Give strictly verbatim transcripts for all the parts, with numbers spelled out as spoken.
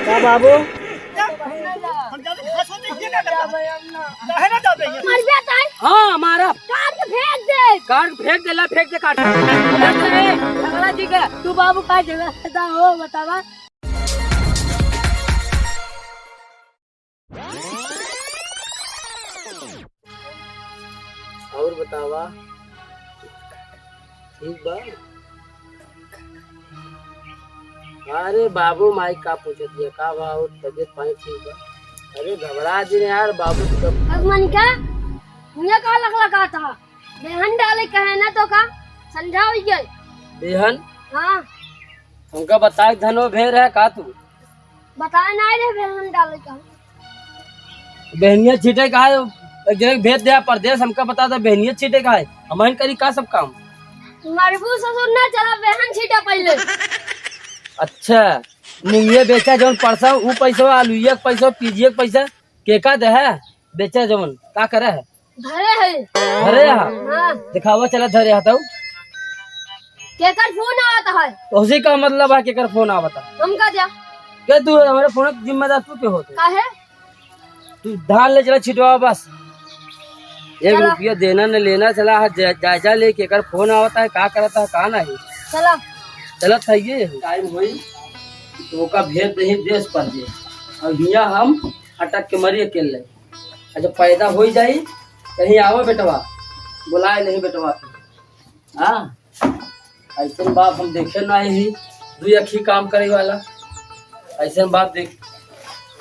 का बाबू? हम जाते हैं, घास होते हैं, ये क्या करता है? काहे ना जाते हैं? मर जाता है। हाँ, मारा। काट के फेंक दे। काट के फेंक दे, ला फेंक दे, काट। अरे, झगड़ा जी के, तू बाबू का झगड़ा हो, बतावा। और बतावा, ठीक बा? अरे बाबू माई का पूछत हिया, का बा और तबीयत पानी ठीक बा? अरे घबरा जिन यार बाबू, तब मनिका, हियाँ का लकलकात ह? बेहन डाले कहे ना तो का? संझा होइ गए। बेहन? हाँ। हमका बताए धनो भेर है का तू? बताए ना रे, बेहन डाले का। बेहनिया छीटे का है, एक जने भेज दे परदेस, हमका बता दे बेहनिया छीटे का है, हम करी का सब काम? मरबू ससुर ना, चला बेहन छीटा पहिले। अच्छा, मुंगिया बेचा जौन परसा, ऊ पैसा, आलूया के पैसा, पीजिया के पैसा, के का दे है? बेचा जौन, का करे है? धरे है। धरे है? हाँ। दिखावा चला धरे है तौ। केकर फोन आवत है? उसी का मतलब है केकर फोन आवत है। हमका द्या। के तू हमारे फोन के जिम्मेदार तू के होते? काहे? तू धान ले चला छिटवा बस। एक चला। रुपया देना न लेना चला, हाँ, जा-, जायजा ले केकर फोन आवत है, का करत है, का नहीं। चला। चलत है ये। टाइम होई, तो का भेज दही देश पर दे। अब हियाँ हम अटक के मरी अकेले। अच्छा, पैदा होइ जाई, कहीं आवा बेटवा, बुलाए नहीं बेटवा के। हाँ, ऐसन बाप हम देखे ना ही, दुई अखी काम करे वाला। ऐसन बाप देख,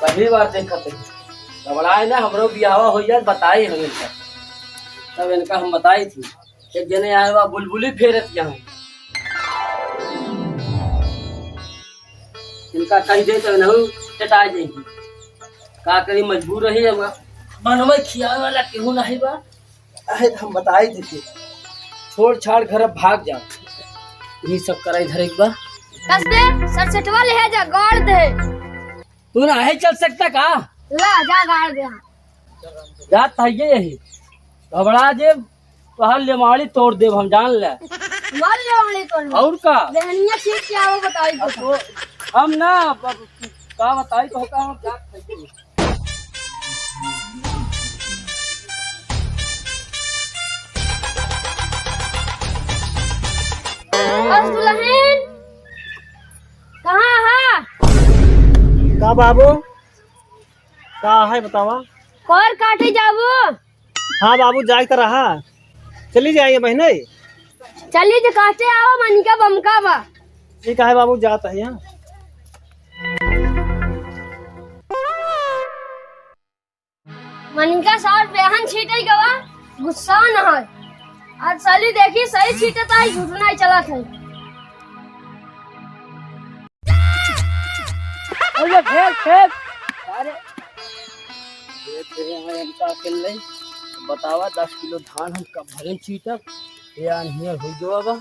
पहली बार देखत है। घबराए ना, हमरो बियाहवा होइ जाए, बताई हम इनका। तब इनका हम बताई थी। एक जने आए बा बुलबुली फेरत यहाँ। इनका कह दे तो इनहू चटा जाएगी। का करी, मजबूर रही हम। बनवे खियावे वाला केहू नहीं बा। अहे, तो हम बताई देते। छोड़ छाड़ घर, अब भाग जा। यही सब करा इधर एक बार। कस दे, सर सेटवा ले जा, गाड़ दे। तू ना है चल सकता का? ला, जा गाड़ दे। जात है ये यही। घबरा जे, तोहार लेमाड़ी तोड़ देब हम, जान ले। हमार लेमाड़ी तोड़ देब। और का? जहनिया ठीक क्या हो बताई अब तो। वो, हम ना, अब का बताई तो का हम जात है। बस दुल्हन, कहाँ है? का बाबू? का है बतावा? कोर काटे जाबू? हाँ बाबू, जाए तो रहा। चली जाइए बहने। चली तो कहते आओ, मनिका बमका बा। ठीक है बाबू, जात है यहाँ। मनिका साहब बेहन छीटे गवा, गुस्सा न है। आज साली देखी सही छीटे ताई झूठ नहीं चला था। अरे फेंक, फेंक। अरे। ये तेरे यहाँ इनका अकेल नहीं। बतावा, दस किलो धान हम कब भरे चीटब? ये अनहियर हो गवा बा।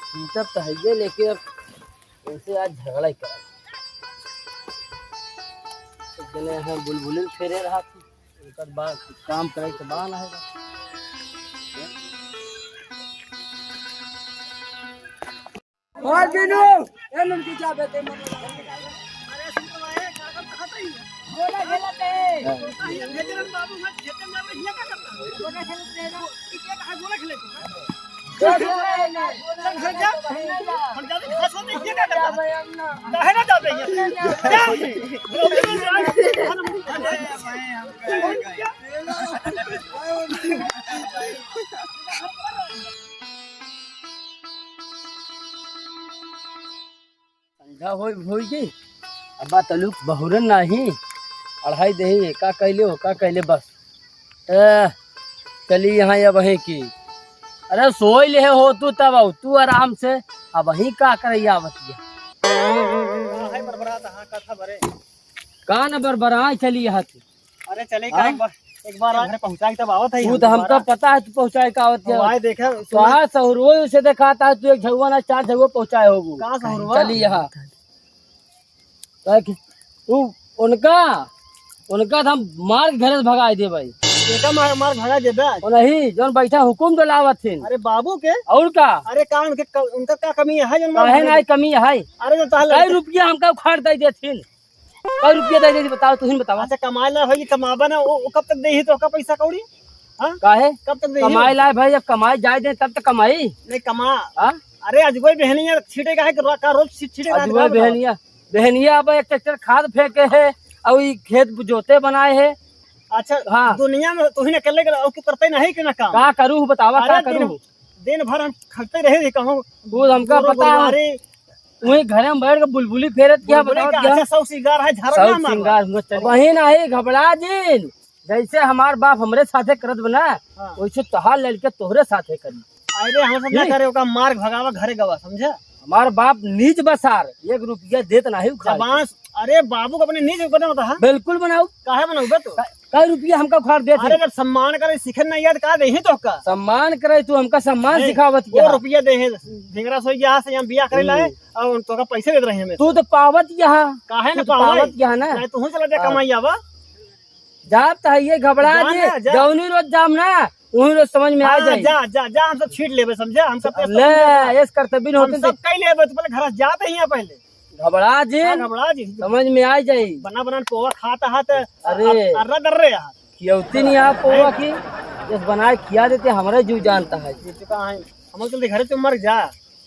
चीटब तो है ये, लेकिन अब इनसे आज झगड़ा ही करब। एक जने यहाँ बुलबुलिन फेरे रहा थी, उनकर बा-, काम करे के बा ना है। और बिनु, ए नमकी जा बेटे, मम्मी। अरे सुन तो भाई, काका कहाँ पे है? बोला गलत है। हाँ। ये भेजन बाबू मत खेते में, ये क्या करता है? बोला गलत है ना। ये क्या कहा, बोला खेले? जा, जा, जा, जा। चल घर जा। हम जाते हैं, घास होते हैं, ये क्या करता है? काहे ना जाते हैं? क्या? अरे भाई, हम क्या? संझा होई, होई गई। अब बात अलूक बहुरन नाही। अढ़ाई देही, का कैले हो, का कैले बस। ए, चली यहाँ अब वहीं की। अरे सोई ले हो तू तब आओ, तू आराम से। अब वहीं का करैया बतिया। का है बरबरात, हाँ, कथा भरे। का न बरबराए चली यहाँ की। अरे चले का हाँ? एक बार, एक बार आ घर पहुँचाए तब आवत है तू हम तो हमका दोबारा। पता है तू पहुँचाए का आवत है। आए देखे, तो हाँ, सहरोई उसे दिखाता है, तू एक झउआ ना चार झउआ पहुँचाए होबू। का सहरोई? चली यहाँ। काहे कि उ उनका, उनका तो हम मार के घरे से भगाए दे भाई। एका मार, मार भगा देबे। ओ नहीं, जौन बैठा हुकुम डोलावत हिन। अरे बाबू के? और का? अरे का उनके क-, उनका का कमी है जौन मार काहे भगा ना देबे? कमी है? अरे जो तहल कई रुपया हमका उखाड़ दे देथिन? कई रुपया दे देथिन? बताओ, तुहिन बताओ। अच्छा, कमाए ला होई, कमाबा ना, वो, वो कब तक देही तोहका पैसा कौड़ी? हाँ? काहे? कब तक देही? कमाए ला भाई, जब कमाए जाए दे तब तो कमाई। नहीं कमा। हाँ? अरे अजगोई बहनिया छीटे का है कि रो-, का रोज छी-, छीटे का है, अजगोई बताओ। बहनिया, बहनिया अब एक ट्रैक्टर खाद फेंके है और ई खेत जोते बनाए है। अच्छा, हाँ। दुनिया में तू ही अकेले के, और क्यों करते नहीं कि ना काम? का करूँ बतावा, अरे का दिन, करूँ? दिन भर हम खटते रहे थे कहूँ। वो हमका गोरू पता है। गुरुवारी। वही घरे में बैठ के बुलबुली फेरत क्या बुलबुली बतावा का क्या? अच्छा सौ सिंगार है, झारो सब ना मारवा। सिंगार हुआ चल। वही नहीं घबरा जिन, जैसे हमार बाप हमरे साथे करत बना, हाँ। वैसे तोहार लड़के तोहरे साथे करी। अरे हम सब ना नहीं। करे, ओका मार भगावा घरे गवा, समझा? हमार बाप नीच बसार, एक रुपया देत नाही उखाड़ के। जबान, अरे बाबू को अपने नीच बनावता है। बिल्कुल बनाऊ। काहे बनाऊ बे तू? क-, कई रुपया हमका उखाड़ देत अरे है? जब सम्मान करे सीखे नहीं याद का देही तोहका? सम्मान करे तू हमका सम्मान नहीं, सिखावत वो क्या? रुपया दे है, ढिंगरा सोई गया से यहाँ बिया करे लाए हम्म। और तोहका पैसे देत रहे हमें। तू तो पावत यहाँ। काहे तू ना तो पावत? पावत यहाँ ना। नहीं, तू चला जा हाँ। कमाई आवा। जाब त है ये घबरा जा जी, ना, जा। जौनी रोज जाम ना, वही रोज समझ में आ हाँ, जाई। जा, जा, जा, हम सब छीट लेबे, समझा? हम सब तो ले, समझ में आ-, एस करते बिन हम होते सब थे। कई लेबे, तू पहले घर से जाते ही यहाँ पहले। घबरा जी, हाँ, घबरा जी। समझ में आ जाई। बना बना पोहा खाता हाथ, अरे। अर-, अर्रा दर्रे हाथ। खियौती नहीं आप पोहा की, जस बनाए खिया देते, हमारा जीव जानता है। ये चुका है, हम लोग जल्दी घर से मर जा,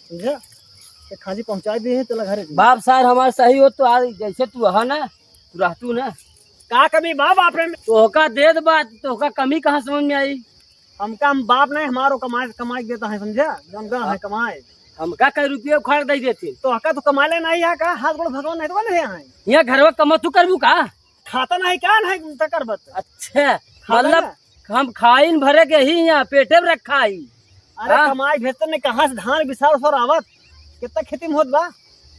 समझा? ये खांसी पहुंचा दी है, चला घर। बाप सार हमार सही हो तो आज जैसे तू है ना, तू रहतू ना। का कमी बा बाप रे? तोहका देत बा, तोहका कमी कहाँ समझ में आई? हमका हम बाप नहीं, हमारो कमाई, कमाई देता है, समझा? गमगा है कमाई। हमका कई रुपये उखाड़ दे देते। तोहका तो कमाले नहीं है का? हाथ गोड़ भगवान नहीं तो वाले हैं। यहाँ घरवा कमा तू करबू का? खाता नहीं का नहीं तकर बत। अच्छा, खाता मतलब ना। हम खाइन भरे के ही यहाँ पेटे में रखा ही। अरे हाँ? कमाई भेजते नहीं, कहाँ से धान बिसार उसार आवत? कितना खेती में होत बा?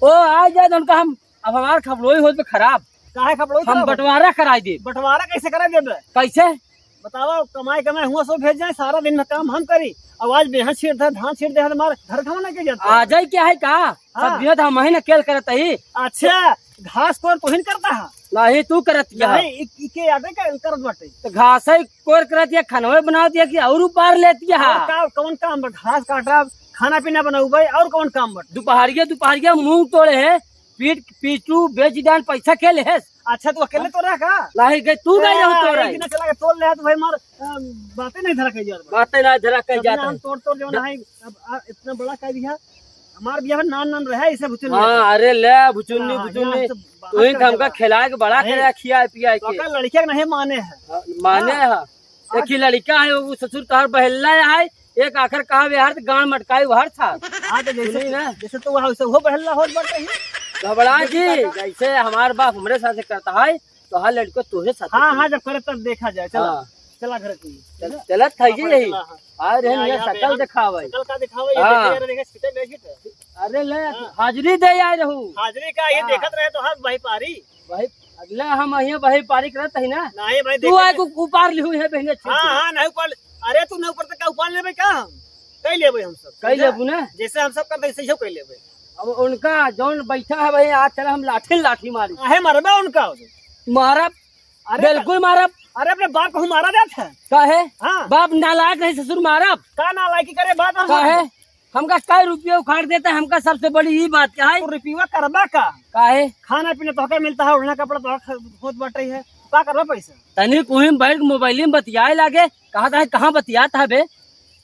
ओ, आ जाए तो उनका हम अब हमार खपड़ोई होत बे खराब। काहे खपड़ोई हम खराब होत? बंटवारा कराई देब। बंटवारा कैसे कराई देबे? कैसे? बतावा, कमाई कमाई हुआ सो भेज जाए, सारा दिन में काम हम करी। अब आज बेहन छीट दे, धान छीट दे, हमार घर खाना के जाता। आ जाए क्या है का? हाँ। सब दिया था, हम ही अकेल करत ही। अच्छा, घास कोर तोहिन करता है? नहीं, तू करत क्या है? नहीं, इ-, इके याद है का करत बाटे? तो घास है कोर करत या खनवे बनावत या कि और उपार लेत या? और का, कौन काम बा? घास काटा, खाना पीना बनाऊ भाई, और कौन काम बा? दोपहरिया, दोपहरिया मूंग तोड़े है, पीट, पीटू, बेच डाल, पैसा के लेहेस? अच्छा, तू अकेले तोड़ा का? लाही गई, तू गई रहू ए, तोड़ा। एक दिन चला के तोड़ ले, तो भाई मार, अ, बातें नहीं धरा कही जात बा। बातें ना धरा कही तब जात ना हम है। तोड़, तोड़ जो ना है, अब, आ, इतना बड़ा कर दिया। हमार बियाह में नान नान रहे, इसे भुचुन हाँ, लिया। अरे ले, भुचुन्नी, हाँ, भुचुन्नी। यहाँ से बाहर तू ही कर हमका देला। खिला के बड़ा नहीं। करे, खिया पिया तो के। का लड़किया के नहीं माने है। हाँ, माने हाँ। है। एक ही लड़का है, वो ससुर तोहर बहेल्ला है, एक आखर कहा बिहार तो गांड मटकाई उहार था। हाँ, तो जैसे, सुनी ना। जैसे तो वहाँ वैसे वो बहेल्ला होत बाटे ही। घबरा जैसे जी, का- जैसे हमार बाप हमरे साथ करता है, तो हर लड़को तोहरे साथ हाँ, करी। हाँ, जब करे तब देखा जाए, चला। हाँ। चला घर की। चल, चलत है हाँ, जी चला, यही। चला, हाँ। आ रहे हैं, यहाँ, ये यहाँ पे शकल हम दिखावे। शकल का दिखावे, ये हाँ। देखे, देखे, छिटे, नहीं छिटे। अरे ले, हाँ। हाजिरी दे आए रहू। हाजिरी का, ये हाँ। देखत रहे तो हर भाई पारी। भाई, अगला हम अहिया भाई पारी करत ही ना। नहीं भाई, तू देखत आए रहे। को उपार लिहू है बहने, अच्छे हाँ, से। हाँ, नहीं उपार, अरे तू नहीं उपार तो का उपार लेबे का हम? कई लेबे हम सब, कई समझा? लेबू ना? जैसे हम सब करते, ऐसे ही कई लेबे। अब उनका जौन बैठा है भाई, आज चला हम लाठी लाठी मारी। काहे मारबे उनका? मारब, अरे बिल्कुल मारब। अरे अपने बाप को मारा जात है। काहे? हाँ। बाप नालायक नहीं, ससुर मारब। का नालायकी करे बाप हम काहे? मारब? हमका कई रुपया उखाड़ देता है, हमका सबसे बड़ी ई बात क्या है? तो रुपया करबा का? काहे? खाना पीना तोहका मिलता है, ओढ़ना कपड़ा तोहका ख-, होत बाटे है, का करबा पैसा? तनी कोई बैठ के मोबाइल में बतियाए लागे, कहा था कहाँ बतियात है बे?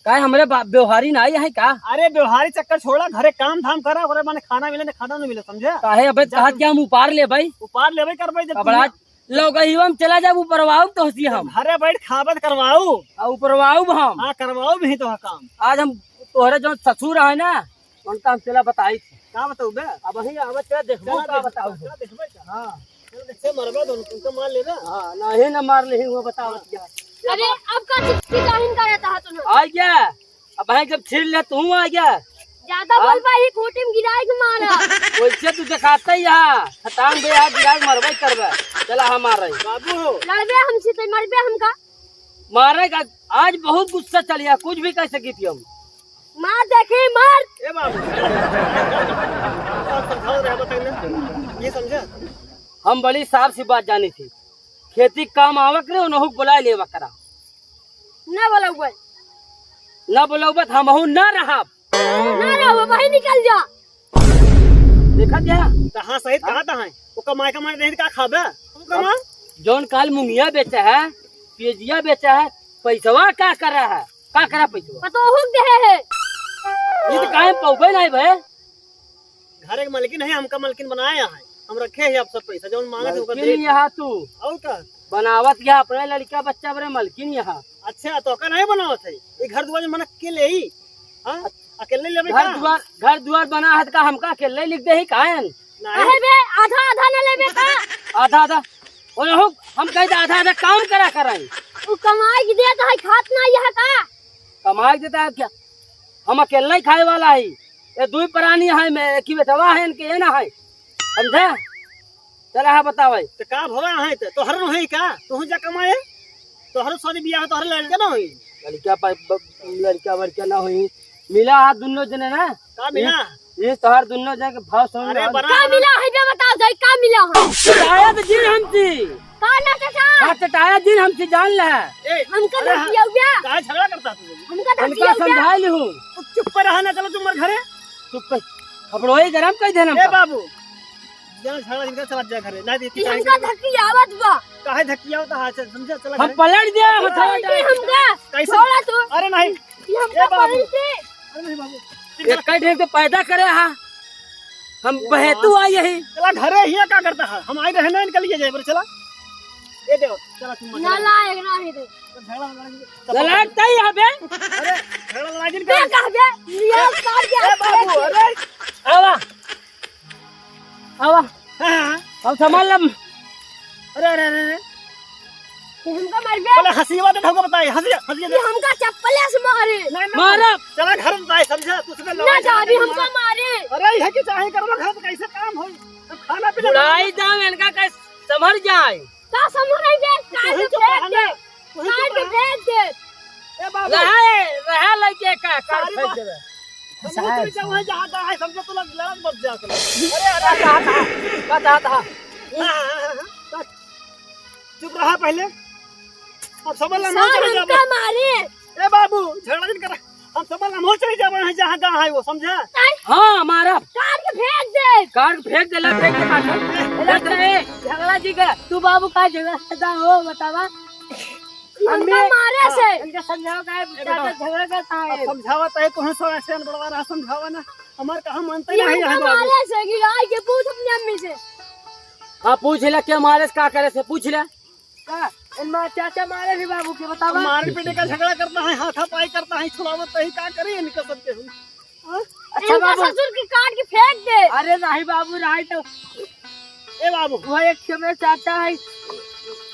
काहे हमरे बा-, व्यवहारी ना आई है का? अरे व्यवहारी चक्कर छोड़ा, घरे काम धाम करा, ओकरे माने खाना मिले ना खाना नहीं मिले, समझा? काहे अबे चल कहा तू। क्या हम उपार ले भाई? उपार लेबे करबे जब कपड़ा तू लौकहिवा में चला जाब, उपरवाउब तोहसी हम। घरे बैठ खाबत करवाऊ। आ, उपरवाउब हम। हाँ, करवाऊ भी तो है काम। आज हम तोहरे जौन ससुर है ना, उनका हम चला बताई थी। का बताऊ बे? अब वही आवत चला देखबो चला का देख, बताऊ। का देखबे का? हाँ। चल देख से मरबा दोनों, तुमको मार लेना। हाँ, नहीं ना मार लेही, वो बतावत क्या। अरे, अब का चिट्ठी काहिन का रहता है तुम? आ गया। अब भाई जब छीन ले तू आ गया। ज्यादा हाँ? बोल पाई, खूंटी में गिराए के मारा। वैसे तू दिखाता ही यहाँ, खटांग बे यहाँ गिराए के मरबे करबे। चला हम आ रहे। बाबू। लड़बे हमसे तो मरबे हमका। मारे का आज बहुत गुस्सा चलिया, कुछ भी कह सकी थी हम। मार देखे, मार। ए बाबू। आप समझाओ रहे, बताइए ना। ये समझा? हम बड़ी साफ सी बात जानी थी। खेती काम आवक रे, उन्हों बुला लेवा करा। ना बोलउबे। ना बोलउबे त हमहू ना रहब। ना रहब, वही निकल जा। देखा क्या? त हाँ, सही कहा त है। वो कमाए, कमाए नहीं त का खाबे? हम कमा। जौन काल मुंगिया बेचा है, पेजिया बेचा है, पैसवा का करा है? का करा पैसवा? पतोहू के देहे है। ये तो काहे पउबे नहीं भए। घर एक मलकिन है, हमका मलकिन बनाया है। हम रखे हैं आप सब पैसा, जौन मांगे थे, ओकर मलकिन दे। यहाँ तू। और का? बनावत गया अपने लड़का बच्चा बरे मलकिन यहाँ। अच्छा, तो का नहीं बनावत है? ये घर दुआर मन के ले ही? हाँ? अकेले लेबे घर का? दुआर, घर दुआर बना है त का हमका अकेले लिख दे ही कायन? नहीं। काहे बे? आधा आधा न लेबे का? आधा आधा। ओनहु हम कही त आधा आधा काम करा कराई। उ कमाई के देत है, खात ना यह का? कमाई देता है क्या? हम अकेले ही खाए वाला ही। ये दुई प्राणी है, मैं एक ही बेटवा है, इनके ये ना है। समझे? चला है बतावे। तो का भवा है तो? तोहर न है का? तू जा कमाए। तोहर शादी बियाह है, तोहर लड़का ना होई। लड़का पर, ब-, लड़का वड़का ना होई। मिला हाथ दुन्नो जने ना। का मिला? ये, ये तोहर दुन्नो जने के भाव समझ अरे में बड़ा का मिला है बे, बताओ जाई, का मिला है? चटाया तो जिन हमसे। का ना चाचा? का चटाया जिन हमसे जान ले। ए, हमका अरे धकिया हाँ, हुआ। काहे झगड़ा करता तू? हमका उनका धकिया हुआ। समझा ली हूँ। तू चुप पर रहा ना, चलो तुम मर घरे। चुप कर। खपड़ोई गरम कर देना ए हमका। बाबू, जरा झगड़ा इनका चला जा घरे। ना दी, ई हमका धकियावत बा। काहे धकियावत हा? चल, समझा, चला हम घरे। पलट दिया, हम हथवा पलट डाल। हमका। कैसे? छोड़ा तू। अरे नहीं। ई हमका ए बाबू। पलट दे। अरे नहीं बाबू। एक कई ढेर के पैदा करे हा। हम बहेतु आई यही। चला घरे हिया का करता है? हम आई रहे ना, इनका लिए जाए, पर चला। ए देव, चला तुम ना मत ला, एक ना ही दे। तो झगड़ा लड़ा के लड़ता ही हबे। अरे, झगड़ा लड़ा जिन बे कर। कहबे, लिया ए, काट के ए बाबू, अरे। आवा। आवा। हाँ, हाँ। हम संभाल लम। अरे, अरे, अरे, अरे। ये हमका मार बे। बोले, हंसी बात है, हमको बताइए, हंसी, हंसी। ये हमका चप्पल से मारे। नहीं, नहीं, मारा। चला घर में बताए, समझा? तू सुबह ना लड़ाई जा, अभी झगड़ा हमका मारे। अरे, ये कि चाहे करो घर में कैसे काम हो? तो खाना पीना बुढ़ाई जाओ, इनका कैसे संभर जाए? का समझ नहीं दे, तू काट ही के चुप फेंक रहा दे, ना, तू ही काट चुप के रहा। फेंक दे। ए बाबू। रहा है, रहा लइके का, काट सारी फेंक बात। देबे। हम तो चल जाओ, जहाँ का है, समझो तो लग, लड़त मत जा करो। अरे, अरे, का चाहत हा? का चाहत हा? हाँ, हाँ, हाँ, हाँ, हाँ। चुप रहा पहले। अब समझ ला, सर, चले जाबे। हमका मारे। ए बाबू, झगड़ा नहीं कर। हम समझ ला, हम चले जाबे, जहाँ का है वो, समझा? हाँ, मारा। काट के फेंक दे। काट के फेंक दे, ला, फेंक दे, काट। ए, ए, ए, झगड़ा जी का, तू बाबू का झगड़ा करता हो, बतावा? ये हमका अम्मी, मारे हाँ, से। इनका समझाओ का है, ए, बेटा। झगड़ा करता है। अब समझावा तो है, तोहे सौ ऐसे बड़वा रहा, समझावा ना। हमार कहा मानते ये नहीं है हमका बाबू। मारे से कि आई के पूछ अपनी अम्मी से। हाँ, पूछ ले, क्या मारे से, का करे से, पूछ ले। का? इन मार चाचा मारे भी बाबू के, बतावा। मार पीटे का झगड़ा करता है, हाथापाई करता है, छुड़ावत है, का करे इनका सबके हम? हाँ? अच्छा इनका बाबू। ससुर के काट के फेंक दे। अरे नहीं बाबू, राय तो ए बाबू। वह एक समय चाचा है,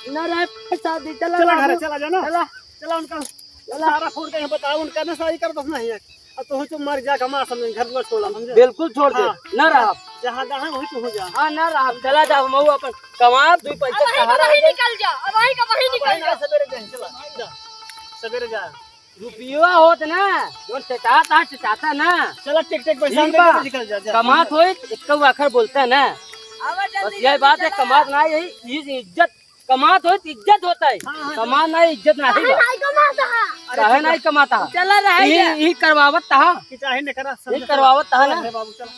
न रहे शादी, चला चला घरे, बाबू। चला जा ना। चला। चला उनका चला। सारा फोन के बताओ, उनका ना शादी कर दस नहीं है। अब तो चुप मर जा, कमा समझ घर में छोड़ा, समझे? बिल्कुल छोड़ दे, हाँ। ना रहा। जहाँ जहाँ वही तू हो जा। हाँ, ना रहा, चला जा, हम अपन कमा, दो पैसा अब वहीं का सहारा वहीं हो जाए। निकल जा, अब वहीं का वहीं निकल जा। सवेरे जाए, चला, जा। सवेरे जा। रुपया होत ना, जो चटाता, चटाता ना। चला, टिक, टिक, पैसा ठीक दे बा। के निकल जा, जा। कमात होई, एक आखर बोलता ना। आवा जल्दी, बस यही जल्दी बात है, चला। कमात ना यही, ये इज्जत, कमात होई तो इज्जत होता है। हाँ, हाँ। कमात ना, इज्जत ना है काहे बा। नहीं कमाता है? काहे नहीं कमाता है? चला रहा है ये, क्या? ये करवावत था। कि चाहे नहीं करा, ये समझा। करवावत था ना। अरे बाबू, चला।